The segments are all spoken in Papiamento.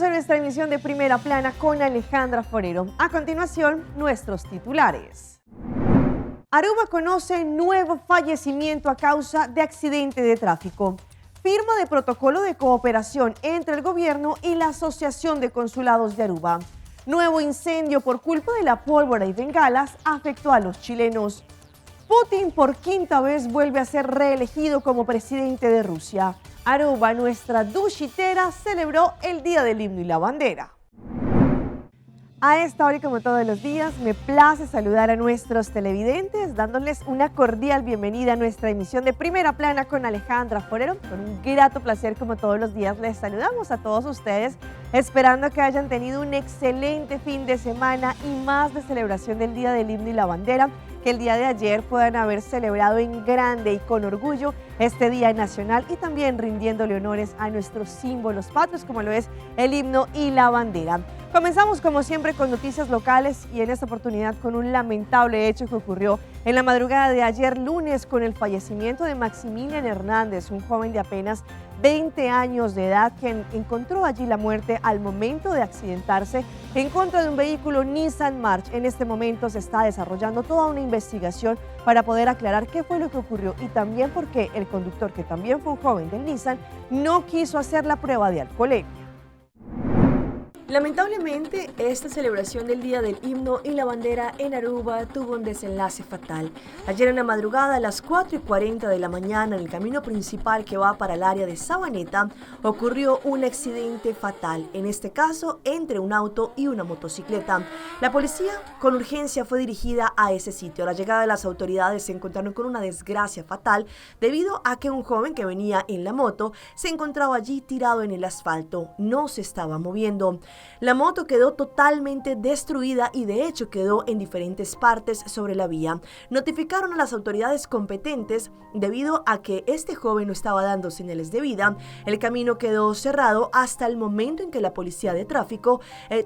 Bienvenidos a nuestra emisión de Primera Plana con Alejandra Forero. A continuación, nuestros titulares. Aruba conoce nuevo fallecimiento a causa de accidente de tráfico. Firma de protocolo de cooperación entre el gobierno y la Asociación de Consulados de Aruba. Nuevo incendio por culpa de la pólvora y bengalas afectó a los chilenos. Putin por quinta vez vuelve a ser reelegido como presidente de Rusia. Aruba, nuestra dushi tera, celebró el Día del Himno y la Bandera. A esta hora y como todos los días, me place saludar a nuestros televidentes, dándoles una cordial bienvenida a nuestra emisión de Primera Plana con Alejandra Forero. Con un grato placer, como todos los días, les saludamos a todos ustedes, esperando que hayan tenido un excelente fin de semana y más de celebración del Día del Himno y la Bandera, que el día de ayer puedan haber celebrado en grande y con orgullo este Día Nacional y también rindiéndole honores a nuestros símbolos patrios, como lo es el himno y la bandera. Comenzamos como siempre con noticias locales y en esta oportunidad con un lamentable hecho que ocurrió en la madrugada de ayer lunes con el fallecimiento de Maximilian Hernández, un joven de apenas 20 años de edad quien encontró allí la muerte al momento de accidentarse en contra de un vehículo Nissan March. En este momento se está desarrollando toda una investigación para poder aclarar qué fue lo que ocurrió y también por qué el conductor, que también fue un joven del Nissan, no quiso hacer la prueba de alcoholemia. Lamentablemente, esta celebración del Día del Himno y la Bandera en Aruba tuvo un desenlace fatal. Ayer en la madrugada, a las 4:40 de la mañana, en el camino principal que va para el área de Sabaneta, ocurrió un accidente fatal, en este caso entre un auto y una motocicleta. La policía con urgencia fue dirigida a ese sitio. A la llegada de las autoridades se encontraron con una desgracia fatal debido a que un joven que venía en la moto se encontraba allí tirado en el asfalto, no se estaba moviendo. La moto quedó totalmente destruida y de hecho quedó en diferentes partes sobre la vía. Notificaron a las autoridades competentes debido a que este joven no estaba dando señales de vida. El camino quedó cerrado hasta el momento en que la policía de tráfico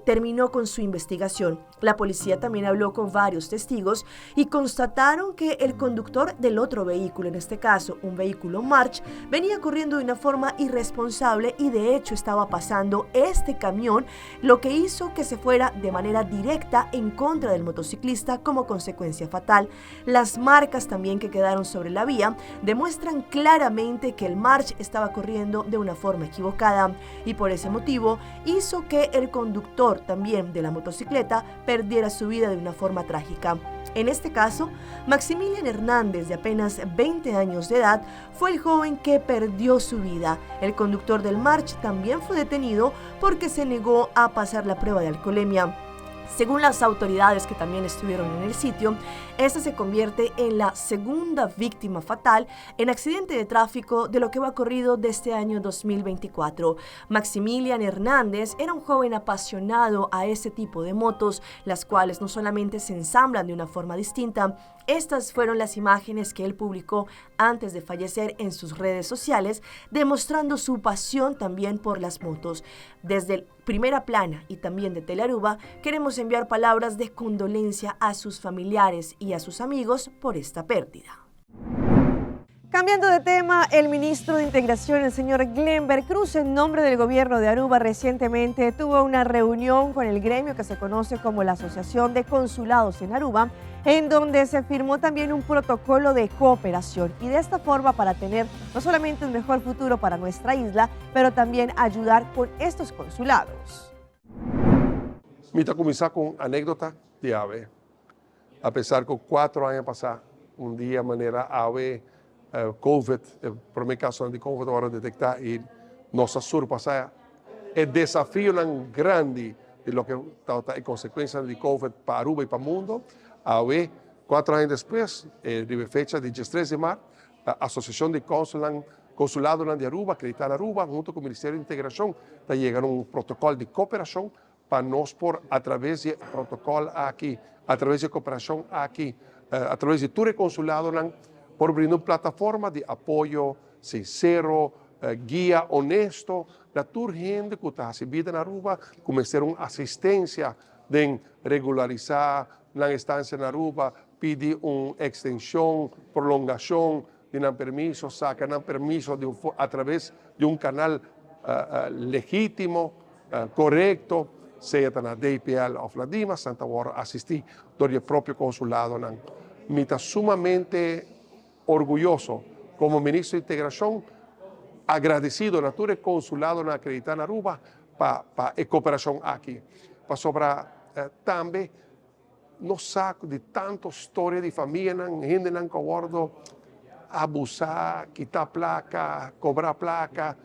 terminó con su investigación. La policía también habló con varios testigos y constataron que el conductor del otro vehículo, en este caso un vehículo March, venía corriendo de una forma irresponsable y de hecho estaba pasando este camión, lo que hizo que se fuera de manera directa en contra del motociclista como consecuencia fatal. Las marcas también que quedaron sobre la vía demuestran claramente que el March estaba corriendo de una forma equivocada y por ese motivo hizo que el conductor también de la motocicleta perdiera su vida de una forma trágica. En este caso, Maximilian Hernández, de apenas 20 años de edad, fue el joven que perdió su vida. El conductor del March también fue detenido porque se negó a pasar la prueba de alcoholemia. Según las autoridades que también estuvieron en el sitio, esta se convierte en la segunda víctima fatal en accidente de tráfico de lo que va corrido de este año 2024. Maximilian Hernández era un joven apasionado a ese tipo de motos, las cuales no solamente se ensamblan de una forma distinta. Estas fueron las imágenes que él publicó antes de fallecer en sus redes sociales, demostrando su pasión también por las motos. Desde Primera Plana y también de Telearuba, queremos enviar palabras de condolencia a sus familiares y a sus amigos por esta pérdida. Cambiando de tema, el ministro de Integración, el señor Glenber Cruz, en nombre del gobierno de Aruba, recientemente tuvo una reunión con el gremio que se conoce como la Asociación de Consulados en Aruba, en donde se firmó también un protocolo de cooperación y de esta forma para tener no solamente un mejor futuro para nuestra isla, pero también ayudar con estos consulados. Mi ta kuminsá ku un anékdota di awe. Apesar ku 4 aña pasá, un dia manera awe, COVID, e promé kaso di COVID a detektá i nos a surpasá e desafio grandi di loke ta e konsekuensia di COVID pa Aruba i pa mundu. Awe, 4 aña despues, di fecha di 13 di mart, e Asosiashon di Konsulado di Aruba, akreditá na Aruba, huntu ku e Ministerio di Integrashon, ta yega na un protokòl di kooperashon pa nos por, a traves di e protokòl aki, a traves di kooperashon aki, a traves di tur konsulado, por brinda un plataforma di apoyo sinsero, guia honesto, na tur hende ku ta residiendo na Aruba, kuminsá un asistensia di regularisá nan estancia na Aruba, pidi un ekstenshon, prolongashon di un permiso, saka un permiso a traves di un kanal legítimo. korekto, sea ta na DPL òf na Dimas, nan ta wòrdu asistí dor di e propio konsuladonan. Mi ta sumamente orguyoso komo Ministro di Integrashon, agradesido na tur e konsuladonan akreditá na Aruba pa pa e koperashon aki. Pasobra tambe nos sa di tanto storia di famianan, hendenan ku a wòrdu abusá, kitá plaka, kobrá plaka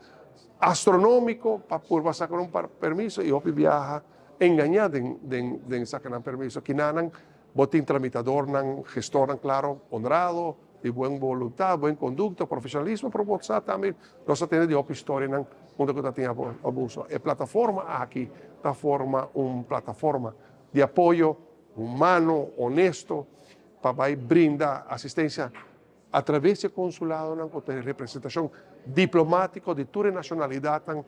astronómiko pa purba saka un permiso i hopi biaha engañá den den den saka nan permiso. Kinanan bo tin tramitadornan, gestornan klaro, honrado, di buen boluntat, buen kondukta, profeshonalismo, pero bo sa tambe nos a tende di hopi storianan unda ku ta tin abuso. E plataforma aki ta forma un plataforma di apoyo humano, honesto, pa bai brinda asistencia a traves di e consuladonan cu ta e representacion diplomatico di tur e nacionalidadnan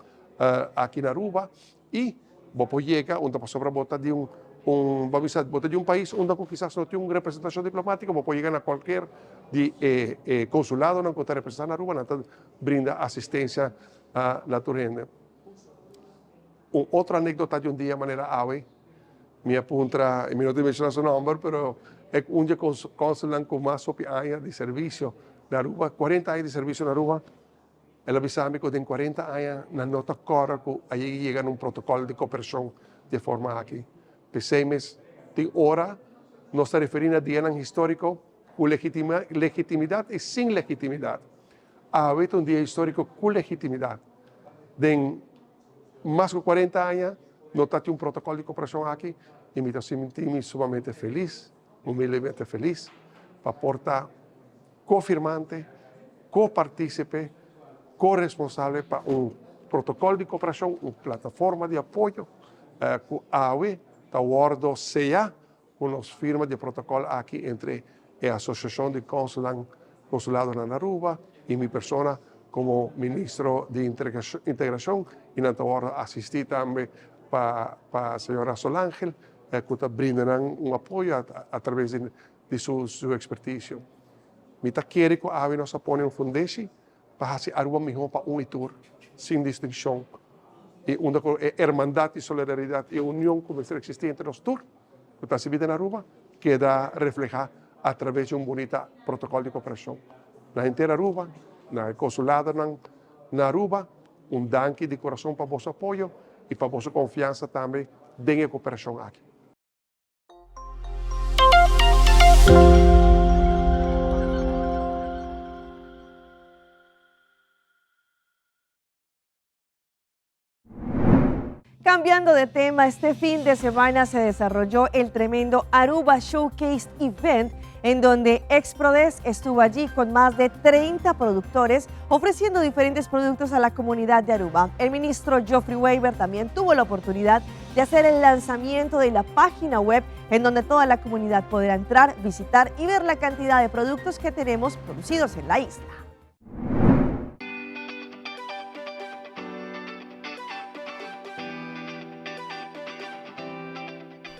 aki na Aruba y bo por yega unda pasobra bo ta di un un bo bisa bo ta di un pais unda cu kisas no tin un representacion diplomatico bo por yega na cualkier di e e consuladonan cu ta representa na Aruba nan ta brinda asistencia na tur hende. Un otro anecdota di un dia manera awe, mi a puntra, y mi no tin menciona su nomber, pero e un dje consulnan cu mas hopi aña di servicio na Aruba, cuarenta aña di servicio na Aruba, el a bisa mi cu den cuarenta aña nan no ta corda cu a yega na un protocol di cooperacion di e forma aki. P'esey mes tin ora nos ta referi na dianan historico cu legitimidad y sin legitimidad. Awe ta un dia historico cu legitimidad. Den mas ku 40 aña no ta tin un protokòl di koperashon aki i mi ta sinti mi sumamente felis, humildemente felis pa por ta ko-firmante, ko-partísipe, ko-responsabel pa un protokòl di koperashon, un plataforma di apoyo ku awe ta wòrdu seyá ku nos firma di e protokòl aki entre e Asosiashon di Kònsulnan Konsuladonan na Aruba i mi persona komo Ministro di Integrashon i nan ta wòrdu asistí tambe pa pa señora Solangel ku ta brinda nan un apoyo atraves di su su ekspertisio. Mi ta kere ku awe nos a pone un fundeshi pa hasi Aruba mihó pa un i tur, sin distinshon, i unda ku e hermandat i solidaridat i union ku mester eksistí entre nos tur ku ta hasi bida na Aruba keda reflehá atraves di un bunita protokòl di koperashon. Na henter Aruba, na e konsuladonan na Aruba, un danki di kurason pa boso apoyo i pa boso konfiansa tambe den e koperashon aki. Cambiando de tema, este fin de semana se desarrolló el tremendo Aruba Showcase Event, en donde Exprodes estuvo allí con más de 30 productores ofreciendo diferentes productos a la comunidad de Aruba. El ministro Geoffrey Weber también tuvo la oportunidad de hacer el lanzamiento de la página web en donde toda la comunidad podrá entrar, visitar y ver la cantidad de productos que tenemos producidos en la isla.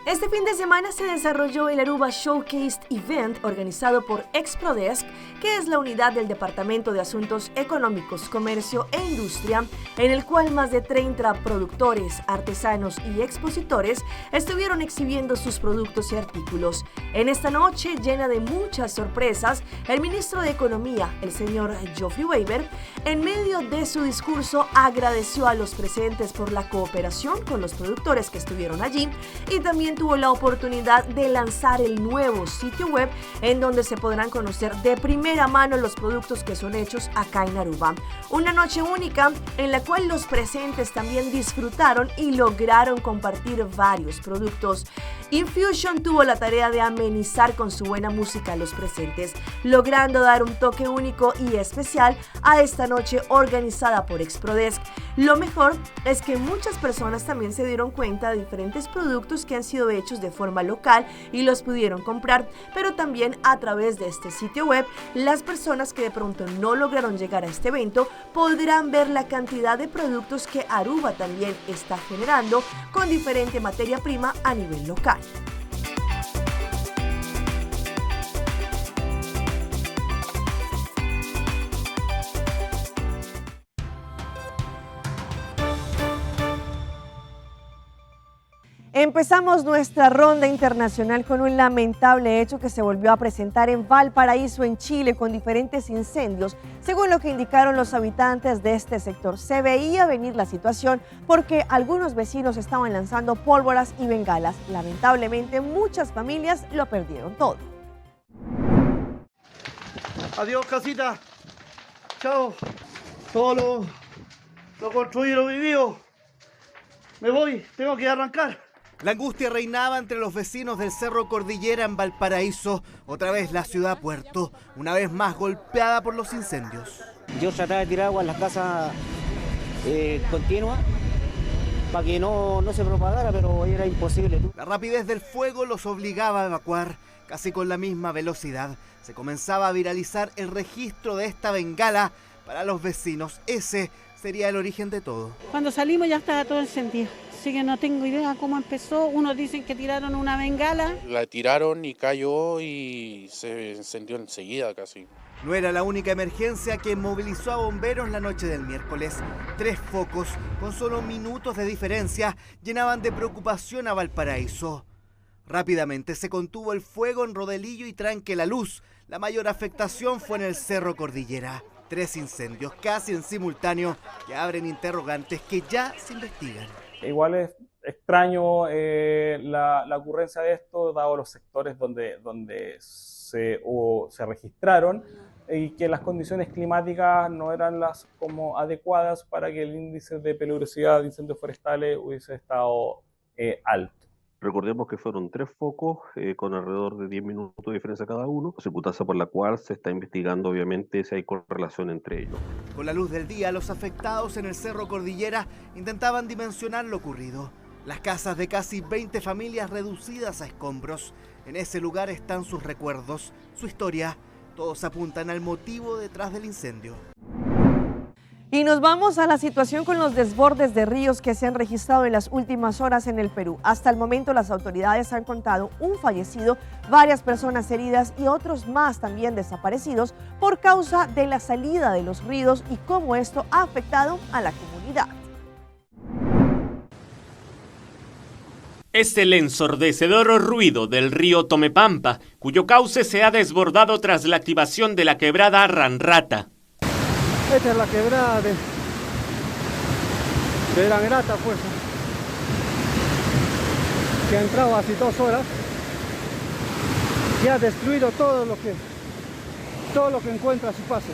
Este fin de semana se desarrolló el Aruba Showcase Event organizado por Exprodesk, que es la unidad del Departamento de Asuntos Económicos, Comercio e Industria, en el cual más de 30 productores, artesanos y expositores estuvieron exhibiendo sus productos y artículos. En esta noche llena de muchas sorpresas, el ministro de Economía, el señor Geoffrey Weber, en medio de su discurso agradeció a los presentes por la cooperación con los productores que estuvieron allí y también tuvo la oportunidad de lanzar el nuevo sitio web en donde se podrán conocer de primera mano los productos que son hechos acá en Aruba. Una noche única en la cual los presentes también disfrutaron y lograron compartir varios productos. Infusion tuvo la tarea de amenizar con su buena música a los presentes, logrando dar un toque único y especial a esta noche organizada por Exprodesk. Lo mejor es que muchas personas también se dieron cuenta de diferentes productos que han sido hechos de forma local y los pudieron comprar, pero también a través de este sitio web, las personas que de pronto no lograron llegar a este evento podrán ver la cantidad de productos que Aruba también está generando con diferente materia prima a nivel local. Empezamos nuestra ronda internacional con un lamentable hecho que se volvió a presentar en Valparaíso, en Chile, con diferentes incendios. Según lo que indicaron los habitantes de este sector, se veía venir la situación porque algunos vecinos estaban lanzando pólvoras y bengalas. Lamentablemente, muchas familias lo perdieron todo. Adiós, casita. Chao. Todo lo construido, lo vivido. Me voy, tengo que arrancar. La angustia reinaba entre los vecinos del Cerro Cordillera en Valparaíso, otra vez la ciudad puerto, una vez más golpeada por los incendios. Yo trataba de tirar agua en las casas continua para que no se propagara, pero era imposible. La rapidez del fuego los obligaba a evacuar casi con la misma velocidad. Se comenzaba a viralizar el registro de esta bengala para los vecinos. Ese sería el origen de todo. Cuando salimos ya estaba todo encendido. Así que no tengo idea cómo empezó. Unos dicen que tiraron una bengala. La tiraron y cayó y se encendió enseguida casi. No era la única emergencia que movilizó a bomberos la noche del miércoles. 3 focos, con solo minutos de diferencia, llenaban de preocupación a Valparaíso. Rápidamente se contuvo el fuego en Rodelillo y Tranque La Luz. La mayor afectación fue en el Cerro Cordillera. 3 incendios casi en simultáneo que abren interrogantes que ya se investigan. Igual es extraño la ocurrencia de esto, dado los sectores donde se registraron y que las condiciones climáticas no eran las como adecuadas para que el índice de peligrosidad de incendios forestales hubiese estado alto. Recordemos que fueron 3 focos con alrededor de 10 minutos de diferencia cada uno, circunstancia por la cual se está investigando obviamente si hay correlación entre ellos. Con la luz del día, los afectados en el Cerro Cordillera intentaban dimensionar lo ocurrido. Las casas de casi 20 familias reducidas a escombros. En ese lugar están sus recuerdos, su historia. Todos apuntan al motivo detrás del incendio. Y nos vamos a la situación con los desbordes de ríos que se han registrado en las últimas horas en el Perú. Hasta el momento las autoridades han contado un fallecido, varias personas heridas y otros más también desaparecidos por causa de la salida de los ríos y cómo esto ha afectado a la comunidad. Es el ensordecedor ruido del río Tomepampa, cuyo cauce se ha desbordado tras la activación de la quebrada Ranrata. Esta es la quebrada de Ranrata, que ha entrado hace 2 horas y ha destruido todo lo que encuentra a su paso.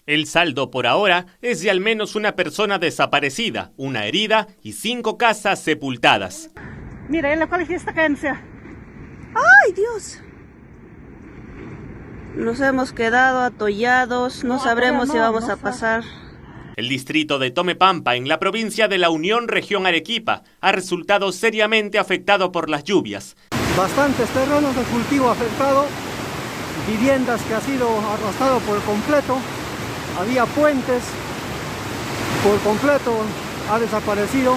El saldo por ahora es de al menos una persona desaparecida, una herida y 5 casas sepultadas. Mira, en la colegio está cayéndose. ¡Ay, Dios! Nos hemos quedado atollados, no No, sabremos no, si vamos no a sa- pasar. El distrito de Tomepampa, en la provincia de La Unión, región Arequipa, ha resultado seriamente afectado por las lluvias. Bastantes terrenos de cultivo afectados, viviendas que han sido arrastradas por completo, había puentes por completo, ha desaparecido.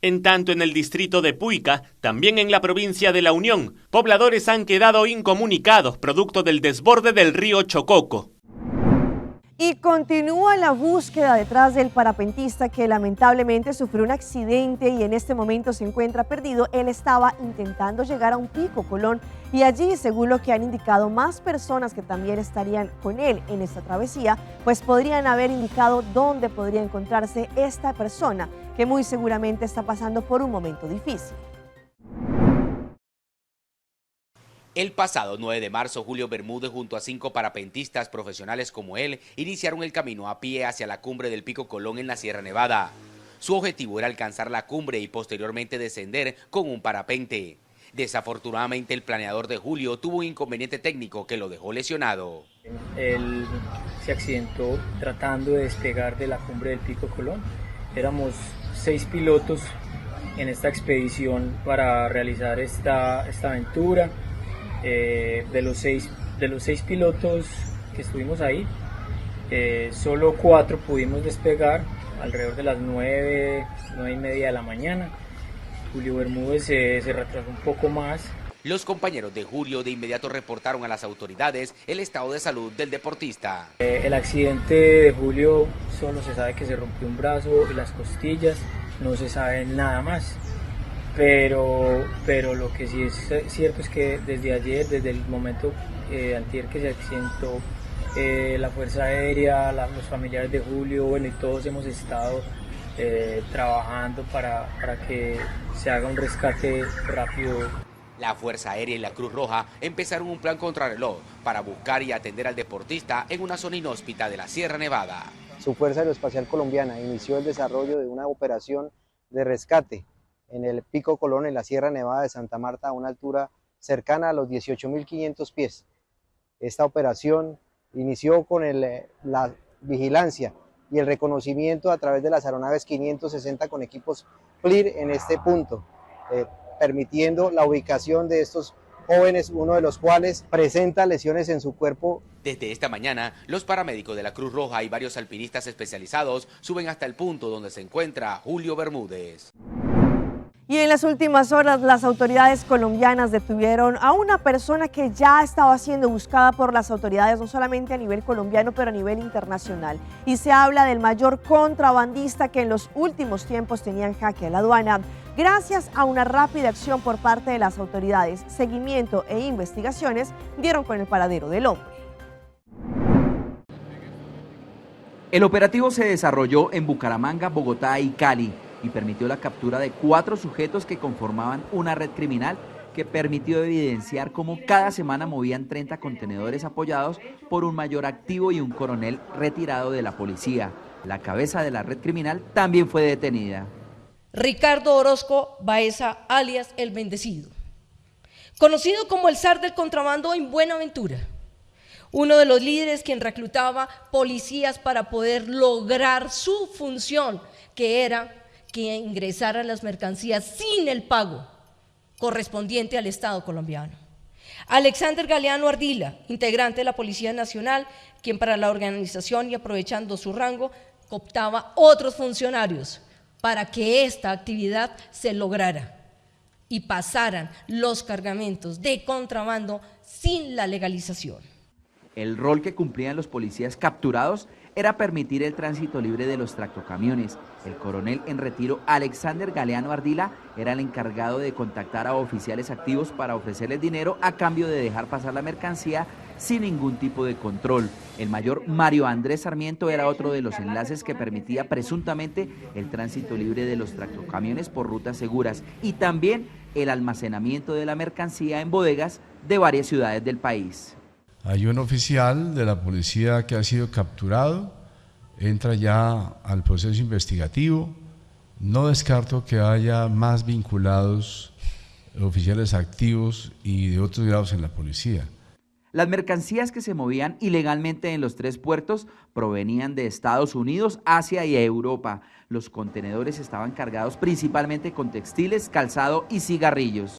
En tanto, en el distrito de Puica, también en la provincia de La Unión, pobladores han quedado incomunicados producto del desborde del río Chococo. Y continúa la búsqueda detrás del parapentista que lamentablemente sufrió un accidente y en este momento se encuentra perdido. Él estaba intentando llegar a un pico Colón y allí, según lo que han indicado más personas que también estarían con él en esta travesía, podrían haber indicado dónde podría encontrarse esta persona que muy seguramente está pasando por un momento difícil. El pasado 9 de marzo, Julio Bermúdez junto a 5 parapentistas profesionales como él iniciaron el camino a pie hacia la cumbre del Pico Colón en la Sierra Nevada. Su objetivo era alcanzar la cumbre y posteriormente descender con un parapente. Desafortunadamente, el planeador de Julio tuvo un inconveniente técnico que lo dejó lesionado. Él se accidentó tratando de despegar de la cumbre del Pico Colón. Éramos 6 pilotos en esta expedición para realizar esta aventura. De los 6 pilotos que estuvimos ahí, solo 4 pudimos despegar alrededor de las nueve y media de la mañana. Julio Bermúdez se retrasó un poco más. Los compañeros de Julio de inmediato reportaron a las autoridades el estado de salud del deportista. El accidente de Julio solo se sabe que se rompió un brazo y las costillas, no se sabe nada más. Pero, pero lo que sí es cierto es que desde ayer, desde el momento eh, antier que se accidentó, eh, la Fuerza Aérea, los familiares de Julio, bueno, y todos hemos estado eh, trabajando para, para que se haga un rescate rápido. La Fuerza Aérea y la Cruz Roja empezaron un plan contrarreloj para buscar y atender al deportista en una zona inhóspita de la Sierra Nevada. Su Fuerza Aeroespacial Colombiana inició el desarrollo de una operación de rescate en el Pico Colón, en la Sierra Nevada de Santa Marta, a una altura cercana a los 18.500 pies. Esta operación inició con el, la vigilancia y el reconocimiento a través de las aeronaves 560 con equipos FLIR en este punto, eh, permitiendo la ubicación de estos jóvenes, uno de los cuales presenta lesiones en su cuerpo. Desde esta mañana, los paramédicos de la Cruz Roja y varios alpinistas especializados suben hasta el punto donde se encuentra Julio Bermúdez. Y en las últimas horas, las autoridades colombianas detuvieron a una persona que ya estaba siendo buscada por las autoridades, no solamente a nivel colombiano, pero a nivel internacional. Y se habla del mayor contrabandista que en los últimos tiempos tenía en jaque a la aduana. Gracias a una rápida acción por parte de las autoridades, seguimiento e investigaciones, dieron con el paradero del hombre. El operativo se desarrolló en Bucaramanga, Bogotá y Cali y permitió la captura de cuatro sujetos que conformaban una red criminal que permitió evidenciar cómo cada semana movían 30 contenedores apoyados por un mayor activo y un coronel retirado de la policía. La cabeza de la red criminal también fue detenida. Ricardo Orozco Baeza, alias El Bendecido, conocido como el zar del contrabando en Buenaventura, uno de los líderes quien reclutaba policías para poder lograr su función, que era que ingresaran las mercancías sin el pago correspondiente al Estado colombiano. Alexander Galeano Ardila, integrante de la Policía Nacional, quien para la organización y aprovechando su rango, cooptaba otros funcionarios para que esta actividad se lograra y pasaran los cargamentos de contrabando sin la legalización. El rol que cumplían los policías capturados era permitir el tránsito libre de los tractocamiones. El coronel en retiro Alexander Galeano Ardila era el encargado de contactar a oficiales activos para ofrecerles dinero a cambio de dejar pasar la mercancía sin ningún tipo de control. El mayor Mario Andrés Sarmiento era otro de los enlaces que permitía presuntamente el tránsito libre de los tractocamiones por rutas seguras y también el almacenamiento de la mercancía en bodegas de varias ciudades del país. Hay un oficial de la policía que ha sido capturado, entra ya al proceso investigativo. No descarto que haya más vinculados oficiales activos y de otros grados en la policía. Las mercancías que se movían ilegalmente en los tres puertos provenían de Estados Unidos, Asia y Europa. Los contenedores estaban cargados principalmente con textiles, calzado y cigarrillos.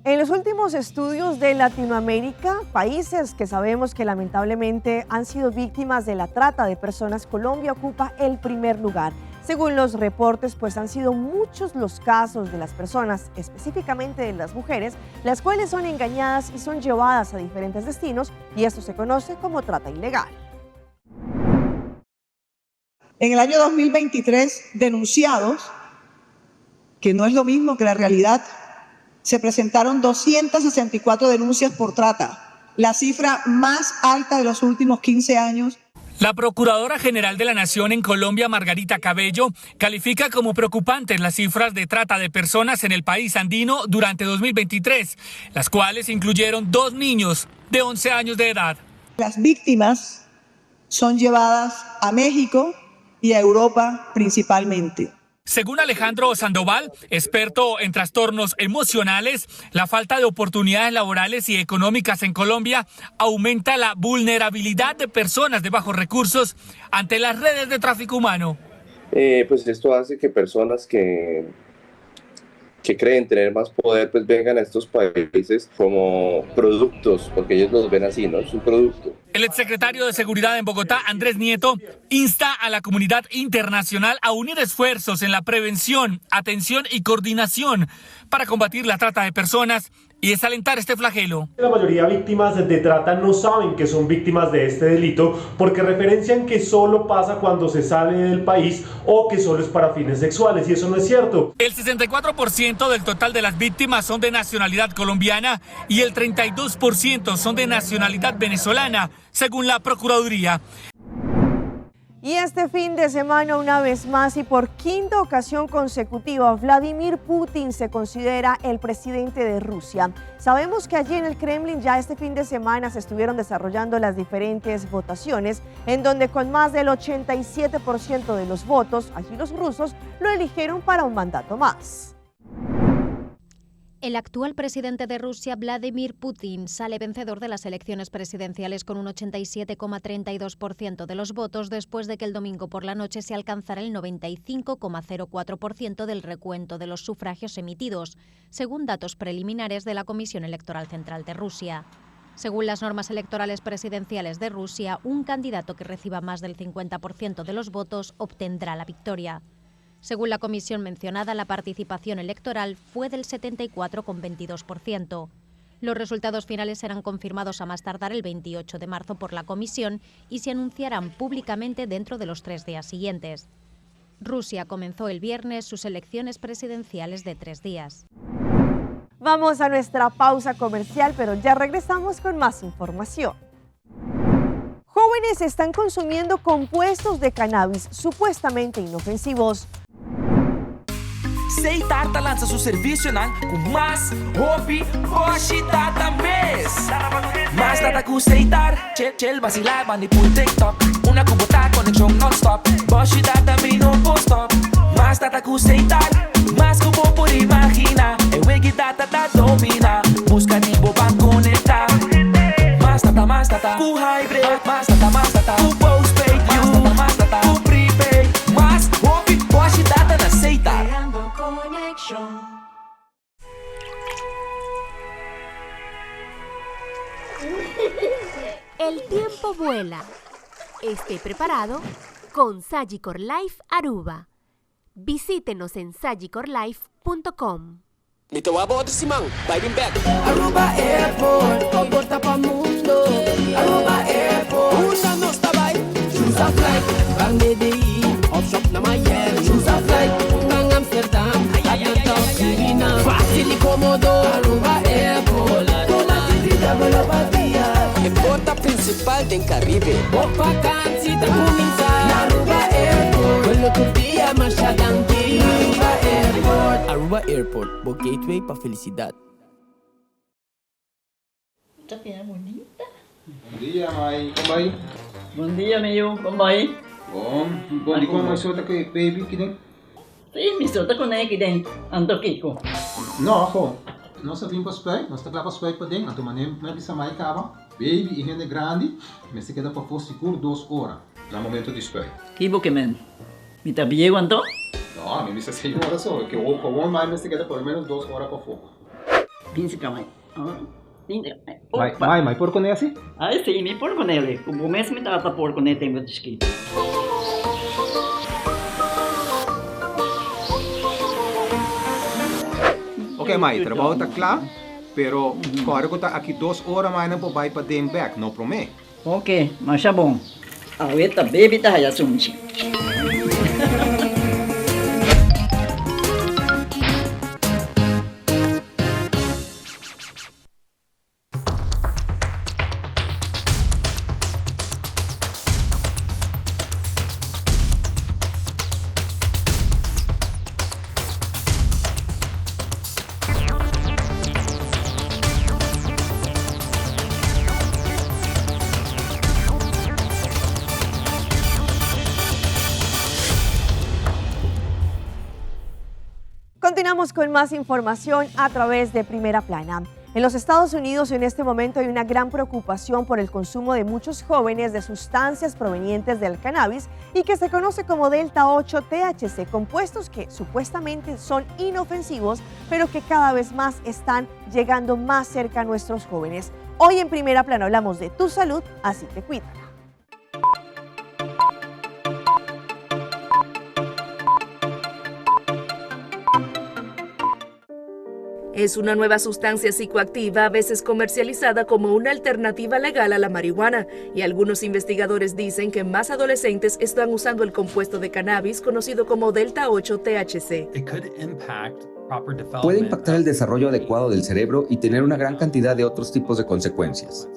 En los últimos estudios de Latinoamérica, países que sabemos que lamentablemente han sido víctimas de la trata de personas, Colombia ocupa el primer lugar. Según los reportes, pues han sido muchos los casos de las personas, específicamente de las mujeres, las cuales son engañadas y son llevadas a diferentes destinos y esto se conoce como trata ilegal. En el año 2023, denunciados, que no es lo mismo que la realidad, se presentaron 264 denuncias por trata, la cifra más alta de los últimos 15 años. La Procuradora General de la Nación en Colombia, Margarita Cabello, califica como preocupantes las cifras de trata de personas en el país andino durante 2023, las cuales incluyeron dos niños de 11 años de edad. Las víctimas son llevadas a México y a Europa principalmente. Según Alejandro Sandoval, experto en trastornos emocionales, la falta de oportunidades laborales y económicas en Colombia aumenta la vulnerabilidad de personas de bajos recursos ante las redes de tráfico humano. Eh, pues esto hace que personas que, que creen tener más poder, pues vengan a estos países como productos, porque ellos los ven así, ¿no? Es un producto. El exsecretario de Seguridad en Bogotá, Andrés Nieto, insta a la comunidad internacional a unir esfuerzos en la prevención, atención y coordinación para combatir la trata de personas y desalentar este flagelo. La mayoría de víctimas de trata no saben que son víctimas de este delito porque referencian que solo pasa cuando se sale del país o que solo es para fines sexuales y eso no es cierto. El 64% del total de las víctimas son de nacionalidad colombiana y el 32% son de nacionalidad venezolana, según la Procuraduría. Y este fin de semana, una vez más y por quinta ocasión consecutiva, Vladimir Putin se considera el presidente de Rusia. Sabemos que allí en el Kremlin ya este fin de semana se estuvieron desarrollando las diferentes votaciones, en donde con más del 87% de los votos, allí los rusos lo eligieron para un mandato más. El actual presidente de Rusia, Vladimir Putin, sale vencedor de las elecciones presidenciales con un 87,32% de los votos después de que el domingo por la noche se alcanzara el 95,04% del recuento de los sufragios emitidos, según datos preliminares de la Comisión Electoral Central de Rusia. Según las normas electorales presidenciales de Rusia, un candidato que reciba más del 50% de los votos obtendrá la victoria. Según la comisión mencionada, la participación electoral fue del 74,22%. Los resultados finales serán confirmados a más tardar el 28 de marzo por la comisión y se anunciarán públicamente dentro de los 3 días siguientes. Rusia comenzó el viernes sus elecciones presidenciales de 3 días. Vamos a nuestra pausa comercial, pero ya regresamos con más información. Jóvenes están consumiendo compuestos de cannabis supuestamente inofensivos. Setar ta lansa su servicionan cu mas hopi boshi data mes. Mas data cu Setar, chill chill vacila bandi pul TikTok. Una cu bo ta conexion non-stop, boshi data mi no por stop. Mas data cu Setar, mas cu bo por imagina. E wegi data ta domina, busca di bo ban conecta. Mas data, mas data, cu hybrid. Mas data, mas data, cu postpaid. Mas data, mas data, cu prepaid. Mas hopi boshi data na Setar. Creando conexion. El tiempo vuela. Esté preparado con Sagicor Life Aruba. Visítenos en sagicorlife.com. Mi ta wak bo otro siman, bai bin bek. Aruba Airport, con porta pa mundo. Aruba Airport, unda nos ta bai? Choose a flight, ban BDI of shop na Miami. Choose a flight, ban Amsterdam, Atlanta of Suriname. Facil y comodo, Aruba Airport. Con actividad bo pa dia. E porta principal den Caribe. Bo vakantie ta cuminsa na Aruba Airport. Vuelo tur dia, masha danki. Aruba Airport. Aruba Airport, bo gateway pa felicidad. Ta bira bunita. Bon dia, mai. Kon bai? Bon dia, mi yu. Kon bai? Bon. Bon, di kon mai so ta ku e baby kiden? Si, mi so ta kuné kiden. Anto kiko? No, ho. Nos a bin pa spuit. Nos ta kla pa spuit paden. Anto manera mi a bisa mai kaba, baby i hende grandi mester keda pafó sigur dos ora na momento di spuit. Kibo ke men? Mi ta bieu anto? No, mi bisa señora so, ke gewoon mai mester keda por lo menos dos ora pafó. Binsi ka mai. Mai, mai, mai por kuné asi? Ai si, mi por kuné li. Ku bo mes mi tata por kuné tempu di chikito. Ok mai, trabou ta kla, pero kòrda ku ta aki dos ora mai nan por bai paden bèk, no promé. Ok, masha bon. Awe ta baby ta haya sunchi. Continuamos con más información a través de Primera Plana. En los Estados Unidos en este momento hay una gran preocupación por el consumo de muchos jóvenes de sustancias provenientes del cannabis y que se conoce como Delta 8 THC, compuestos que supuestamente son inofensivos, pero que cada vez más están llegando más cerca a nuestros jóvenes. Hoy en Primera Plana hablamos de tu salud, así que cuídala. Es una nueva sustancia psicoactiva a veces comercializada como una alternativa legal a la marihuana y algunos investigadores dicen que más adolescentes están usando el compuesto de cannabis conocido como Delta 8 THC. Puede impactar el desarrollo adecuado del cerebro y tener una gran cantidad de otros tipos de consecuencias.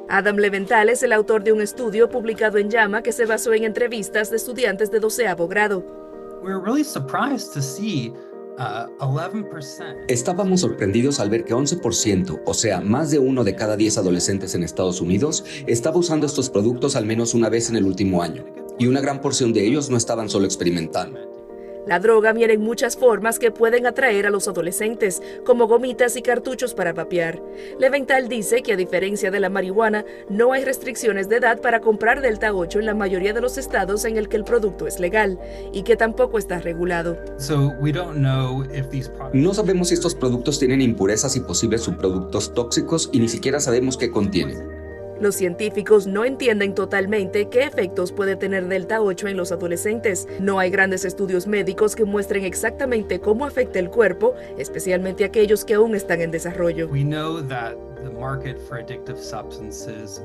Adam Leventhal es el autor de un estudio publicado en JAMA que se basó en entrevistas de estudiantes de 12º grado. Estábamos sorprendidos al ver que 11%, o sea, más de uno de cada 10 adolescentes en Estados Unidos, estaba usando estos productos al menos una vez en el último año, y una gran porción de ellos no estaban solo experimentando. La droga viene en muchas formas que pueden atraer a los adolescentes, como gomitas y cartuchos para vapear. Leventhal dice que a diferencia de la marihuana, no hay restricciones de edad para comprar Delta 8 en la mayoría de los estados en el que el producto es legal y que tampoco está regulado. No sabemos si estos productos tienen impurezas y posibles subproductos tóxicos y ni siquiera sabemos qué contienen. Los científicos no entienden totalmente qué efectos puede tener Delta 8 en los adolescentes. No hay grandes estudios médicos que muestren exactamente cómo afecta el cuerpo, especialmente aquellos que aún están en desarrollo.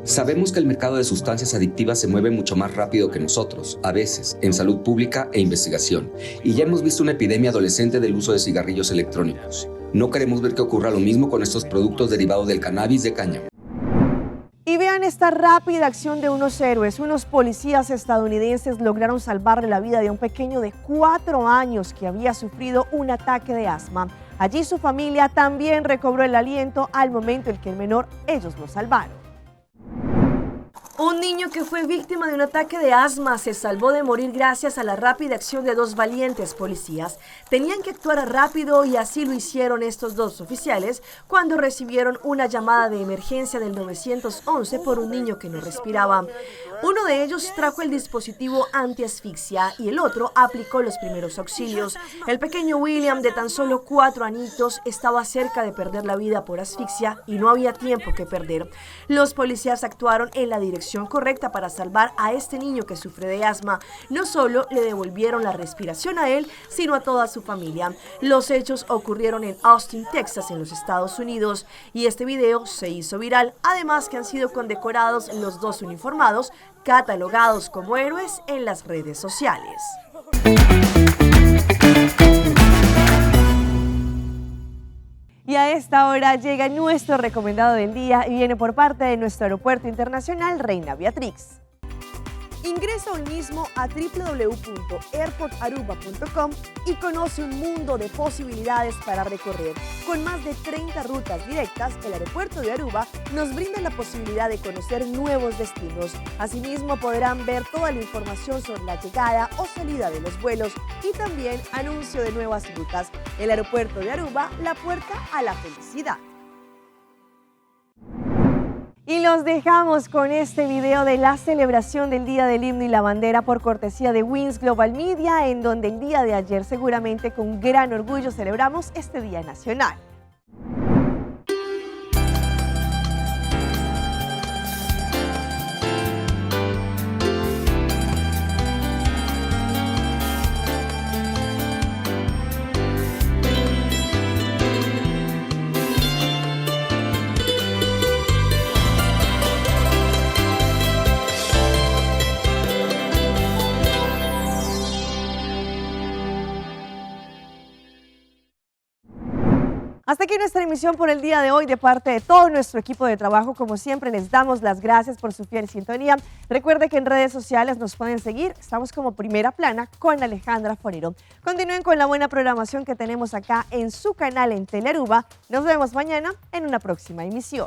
Sabemos que el mercado de sustancias adictivas se mueve mucho más rápido que nosotros, a veces, en salud pública e investigación. Y ya hemos visto una epidemia adolescente del uso de cigarrillos electrónicos. No queremos ver que ocurra lo mismo con estos productos derivados del cannabis de cáñamo. Y vean esta rápida acción de unos héroes. Unos policías estadounidenses lograron salvarle la vida de un pequeño de 4 años que había sufrido un ataque de asma. Allí su familia también recobró el aliento al momento en que el menor ellos lo salvaron. Un niño que fue víctima de un ataque de asma se salvó de morir gracias a la rápida acción de 2 valientes policías. Tenían que actuar rápido y así lo hicieron estos 2 oficiales cuando recibieron una llamada de emergencia del 911 por un niño que no respiraba. Uno de ellos trajo el dispositivo antiasfixia y el otro aplicó los primeros auxilios. El pequeño William, de tan solo 4 añitos, estaba cerca de perder la vida por asfixia y no había tiempo que perder. Los policías actuaron en la dirección correcta para salvar a este niño que sufre de asma. No solo le devolvieron la respiración a él, sino a toda su familia. Los hechos ocurrieron en Austin, Texas, en los Estados Unidos, y este video se hizo viral. Además que han sido condecorados los 2 uniformados, catalogados como héroes en las redes sociales. Y a esta hora llega nuestro recomendado del día y viene por parte de nuestro aeropuerto internacional Reina Beatrix. Ingresa hoy mismo a doble u doble u doble u punto airport aruba punto com y conoce un mundo de posibilidades para recorrer. Con más de 30 rutas directas, el aeropuerto de Aruba nos brinda la posibilidad de conocer nuevos destinos. Asimismo, podrán ver toda la información sobre la llegada o salida de los vuelos y también anuncio de nuevas rutas. El aeropuerto de Aruba, la puerta a la felicidad. Y los dejamos con este video de la celebración del Día del Himno y la Bandera por cortesía de Wins Global Media, en donde el día de ayer seguramente con gran orgullo celebramos este Día Nacional. Hasta aquí nuestra emisión por el día de hoy de parte de todo nuestro equipo de trabajo. Como siempre, les damos las gracias por su fiel sintonía. Recuerde que en redes sociales nos pueden seguir. Estamos como Primera Plana con Alejandra Forero. Continúen con la buena programación que tenemos acá en su canal en Telearuba. Nos vemos mañana en una próxima emisión.